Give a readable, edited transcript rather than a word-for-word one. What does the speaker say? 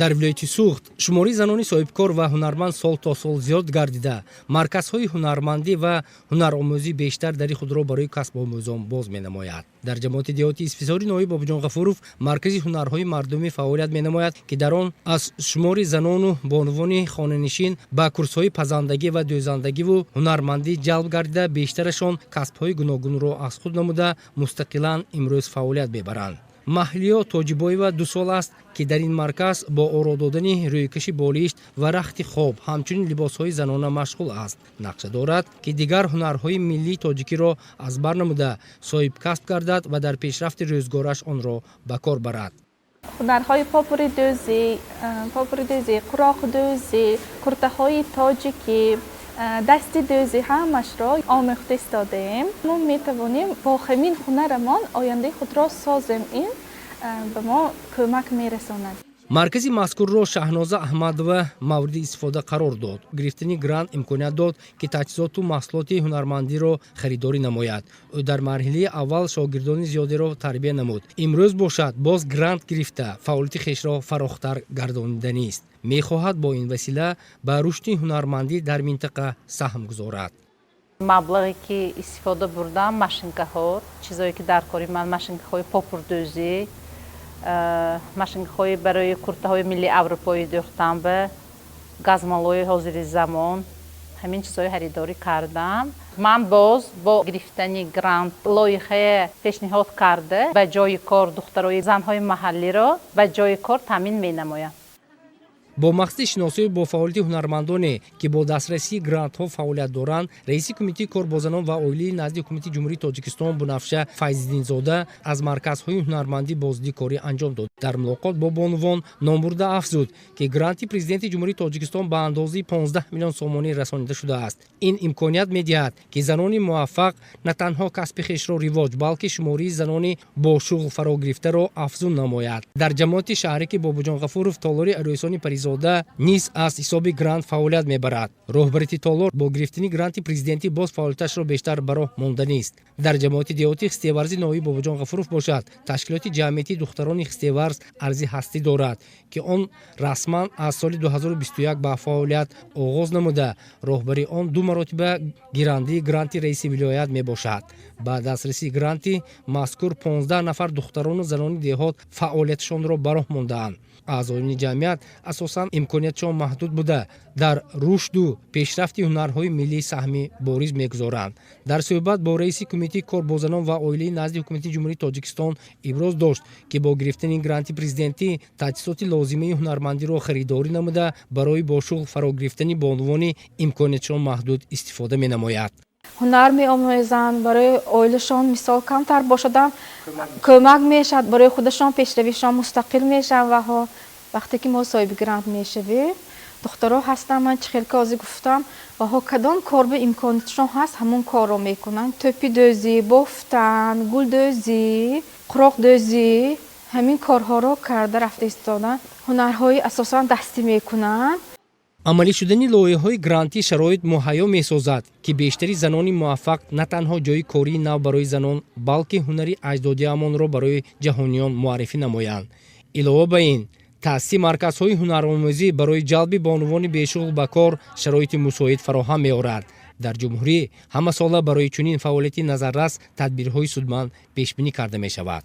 Дар вилояти Суғд шумори занони соҳибкор ва ҳунарманд сол то сол зиёд гардида, марказҳои ҳунармандӣ ва ҳунаромӯзӣ бештар дари худро барои касбомӯзон боз менамояд. Дар ҷамоати деҳоти Исфисори ноҳияи Бобоҷон Ғафуров маркази ҳунарҳои мардумӣ фаъолият менамояд, ки дар он аз шумори занону бонувони хонанишин ба курсҳои пазандагӣ ва дӯзандагиву ҳунармандӣ ҷалб гардида, бештарашон касбҳои гуногунро аз худ намуда, мустақилан имрӯз фаъолият мебаранд. Маҳлиё Тоҷибоева 2 сол аст, ки дар ин марказ бо оро додани рӯйкаши болишт ва рахти хоб, ҳамчунин либосҳои занона машғул аст. Нақша дорад, ки дигар ҳунарҳои миллии тоҷикиро аз бар намуда, соҳибкасб гардад ва дар пешрафти рӯзгораш онро ба кор барад. Ҳунарҳои попуридӯзӣ, қуроқдӯзӣ, куртаҳои тоҷикӣ, дасти дӯзӣ, ҳамашро омӯхта истодаем. Мо метавонем бо ҳамин ҳунарамон ояндаи худро созем. Ин ба мо кӯмак мерасонад. Маркази мазкурро Шаҳноза Аҳмадова мавриди истифода қарор дод. Гирифтани грант имконият дод, ки таҷҳизоту маҳсулоти ҳунармандиро харидорӣ намояд. Ӯ дар марҳилаи аввал шогирдони зиёдеро тарбия намуд. Имрӯз бошад, боз грант гирифта, фаъолияти хешро фарохтар гардониданист. Мехоҳад бо ин васила ба рушди ҳунармандӣ дар минтақа саҳм гузорад. Маблағе ки истифода бурдам, машинкаҳо, чизое ки дар кори ман, машинкаҳои попурдӯзӣ, машинкаҳои барои куртаҳои миллии аврупоӣ дӯхтан, ба газмалҳои ҳозири замон, ҳамин чизҳои харидорӣ кардам. Ман боз бо гирифтани грант лоиҳае пешниҳод карда, ба ҷои кор духтарои занҳои маҳаллиро ба ҷои кор таъмин менамоям. Бо мақсади шиносоӣ бо фаъолияти ҳунармандоне, ки бо дастрасии грантҳо фаъолият доранд, раиси Кумитаи кор бо занон ва оилаи назди Ҳукумати Ҷумҳурии Тоҷикистон Бунафша Файзиддинзода аз марказҳои ҳунармандӣ боздиди корӣ анҷом дод. Дар мулоқот бо бонувон номбурда афзуд, ки гранти Президенти Ҷумҳурии Тоҷикистон ба андозаи 15 миллион сомонӣ расонида шудааст. Ин имконият медиҳад, ки занони муваффақ на танҳо касби хешро ривоҷ, балки шумории занони бо шуғл фарогирифтаро афзун намояд. Дар ҷамоати шаҳраки Бобоҷон Ғафуров толори арӯсони Паризода низ аз ҳисоби грант фаъолият мебарад. Роҳбарити толор бо гирифтани гранти президентӣ боз фаъолияташро бештар ба роҳ монданист. Дар ҷамоати деҳоти Хистеварзи ноҳияи Бобоҷон Ғафуров бошад, ташкилоти ҷамъиятии духтарони Хистеварз арзи ҳастӣ дорад, ки он расман аз соли 2021 ба фаъолият оғоз намуда, роҳбари он ду маротиба гирандаи гранти раиси вилоят мебошад. Ба дастрасии гранти мазкур 15 нафар духтарону занони деҳот фаъолияташонро ба роҳ мондаанд. Аъзоёни ҷамъият асосан имкониятшон маҳдуд буда, дар рушду пешрафти ҳунарҳои миллӣ саҳми бориз мегузоранд. Дар суҳбат бо раиси Кумитаи кор бо занон ва оилаи назди Ҳукумати Ҷумҳурии Тоҷикистон иброз дошт, ки бо гирифтани гранти президентӣ таҷҳизоти лозимаи ҳунармандиро харидорӣ намуда, барои бо шуғл фарогирифтани бонувони имкониятшон маҳдуд истифода менамояд. Ҳунар меомӯзанд, барои оилашон мисол камтар бошадам кӯмак мешавад, барои худашон пешравишон мустақил мешаванд. Ваҳо вақте ки мо соҳиби грант мешавем, духтаро ҳастанд, ман чӣ хел ки ҳозир гуфтам, ваҳо кадом кор ба имкониятшон ҳаст, ҳамон корро мекунанд: тӯпидӯзӣ, бофтан, гулдӯзӣ, қуроқдӯзӣ, ҳамин корҳоро карда рафта истоданд. Ҳунарҳои асосан дастӣ мекунанд. Амалӣ шудани лоиҳаҳои грантӣ шароит муҳайё месозад, ки бештари занони муваффақ на танҳо ҷойи кории нав барои занон, балки ҳунари аҷдодиамонро барои ҷаҳониён муаррифӣ намоянд. Илова ба ин, таъсиси марказҳои ҳунаромӯзӣ барои ҷалби бонувони бешуғл ба кор шароити мусоид фароҳам меорад. Дар ҷумҳурӣ ҳамасола барои чунин фаъолияти назаррас тадбирҳои судманд пешбинӣ карда мешавад.